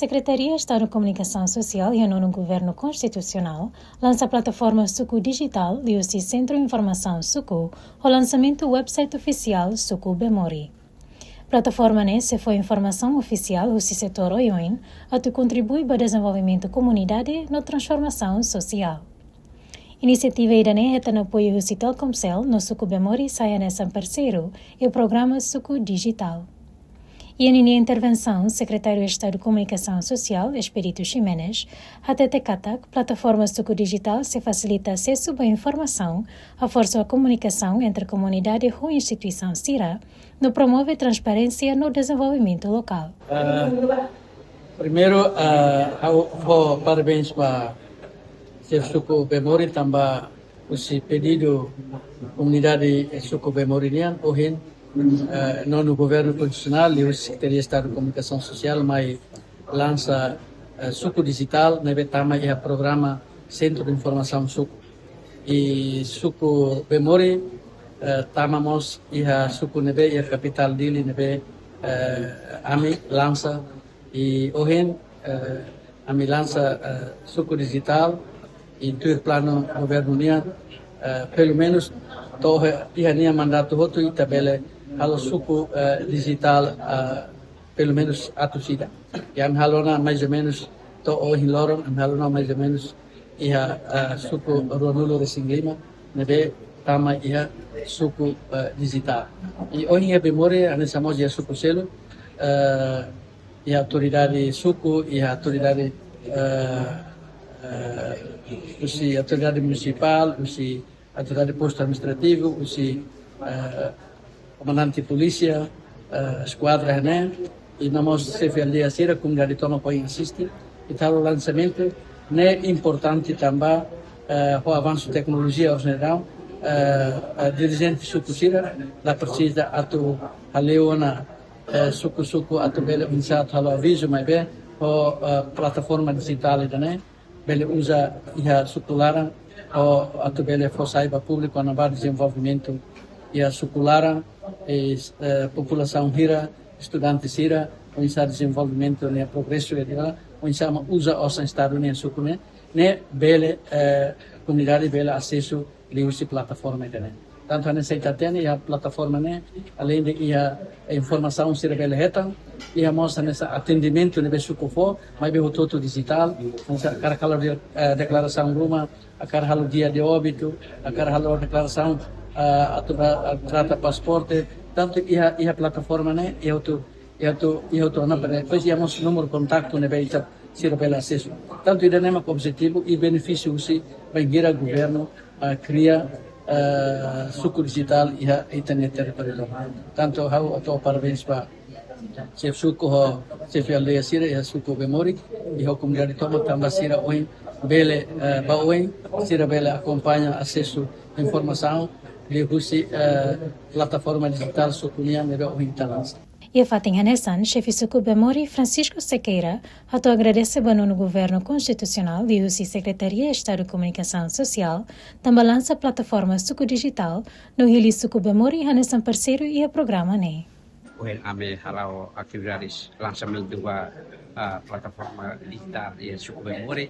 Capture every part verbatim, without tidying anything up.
Sekretaria Estadu Komunikasaun Sosiál iha nonu Governu Konstitusionál lansa plataforma Suku Dijitál liuhusi Sentru Informasaun Suku, ho lansamentu website ofisiál Suku Bemori. Plataforma ne'e sei fó informasaun ofisiál husi setór oioin, atu kontribui ba dezenvolvimentu komunidade no transformasaun sosiál. Inisiativa ida-ne'e hetan apoiu husi Telkomcel no Suku Bemori sai hanesan parseiru iha programa Suku Dijitál. Iha ninia intervensaun, Sekretáriu Estadu Komunikasaun Sosiál, Expedito Ximenes, hatete katak plataforma Suku Dijitál sei fasilita asesu ba informasaun, haforsa komunikasaun entre komunidade ho instituisaun sira, no promove transparénsia no dezenvolvimentu lokál. Ah, primeiru, ah, ha'u fó parabéns ba Xefe Suku Bemori tanba husi pedidu komunidade Suku Bemori nian, ohin, eh, nonu Governu Konstitusionál liuhusi Sekretaria Estadu Komunikasaun Sosiál mai lansa, eh, Suku Dijitál ne'ebé tama iha programa Sentru Informasaun Suku. I Suku Bemori, eh, tama mós iha suku ne'ebé iha kapitál Dili ne'ebé, eh, ami lansa. I ohin, eh, ami lansa, eh, Suku Dijitál, i tuir planu governu nian, eh, pelumenus to'o iha nia mandatu hotu ita bele halo suku, eh, dijitál, eh, pelumenus atus ida. I ami halo ona mais ou menus to'o ohin loron, ami halo ona mais ou menus iha, eh, suku ruanulu-resin-lima ne'ebé tama iha suku, eh, dijitál. I ohin iha Bemori, hanesan mós iha suku seluk, eh, iha autoridade suku, iha autoridade, eh, eh, husi autoridade munisipál, husi autoridade postu administrativu, husi, eh, komandante polísia, eh, eskuadra ne'e, i no mós xefe aldeia sira, komunidade tomak ohin asiste, i halo lansamentu ne'e importante tanba, eh, ho avansu teknolojia ohin ne'e daudaun, eh, eh, dirijente suku sira la presiza atu hale'u ona, eh, suku-suku atu bele oinsá atu halo avizu, maibé ho, eh, plataforma dijitál ida-ne'e bele uza iha suku laran, ho atu bele fó sai ba públiku kona-ba dezenvolvimentu iha suku laran, i, eh, populasaun hira, estudante sira, oinsá dezenvolvimentu ne'e progresu iha ne'e, oinsá mak uza osan Estadu nian iha suku ne'e, ne'e bele, eh, komunidade bele asesu liuhusi plataforma ida-ne'e. Tantu hanesan ita hatene, iha plataforma ne'e, aleinde iha informasaun sira bele hetan, iha mós hanesan atendimentu ne'ebé suku fó, maibé hotu-hotu dijitál, hanesan hakarak halo de-, eh, deklarasaun ruma, hakarak halo guia de óbitu, hakarak halo deklarasaun, eh, atu ba, eh, trata pasaporte, tantu iha, iha plataforma ne'e, iha hotu, iha hotu, iha hotu ona para, depois iha mós númeru kontaktu ne'ebé ita sira bele asesu. Tantu ida-ne'e mak objetivu i benefísiu husi bainhira governu, ah, kria, ah, suku dijitál iha ita-nia territóriu. Tantu ha'u hato'o parabéns ba xefe suku ho xefe aldeia sira iha suku Bemori, i ho komunidade tomak tanba sira ohin bele, eh, ba oin, sira bele akompaña asesu informasaun liuhusi, eh, plataforma dijitál suku nian ne'ebé ohin ita lansa. Iha fatin hanesan, xefe suku Bemori Francisco Sequeira hato'o agradese ba nonu Governu Konstitusionál liuhusi Sekretaria Estadu Komunikasaun Sosiál, tanba lansa plataforma Suku Dijitál, no hili suku Bemori hanesan parseiru iha programa ne'e. Ohin ami hala'o atividades lansamentu ba, ah, plataforma dijitál iha suku Bemori.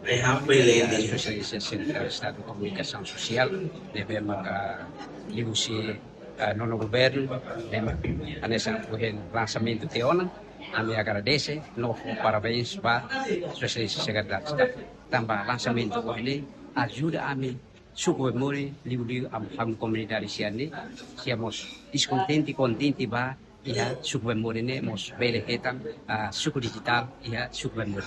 Sosialista Sekretaria Estadu Komunikasaun Sosiál, ne'ebé maka liuhusi, ah, nonu Governu, ne'ebé maka hanesan ohin lansamentu tiha ona, ami agradese, no fó parabéns ba Sosialista Sekretaria Estadu. Tanba lansamentu ohin ne'e ajuda ami suku Bemori, liuliu ami, ami komunidade sira-ne'e, sira mós deskontente, kontente ba iha suku Bemori ne'e mós bele hetan, ah, suku dijitál iha suku Bemori.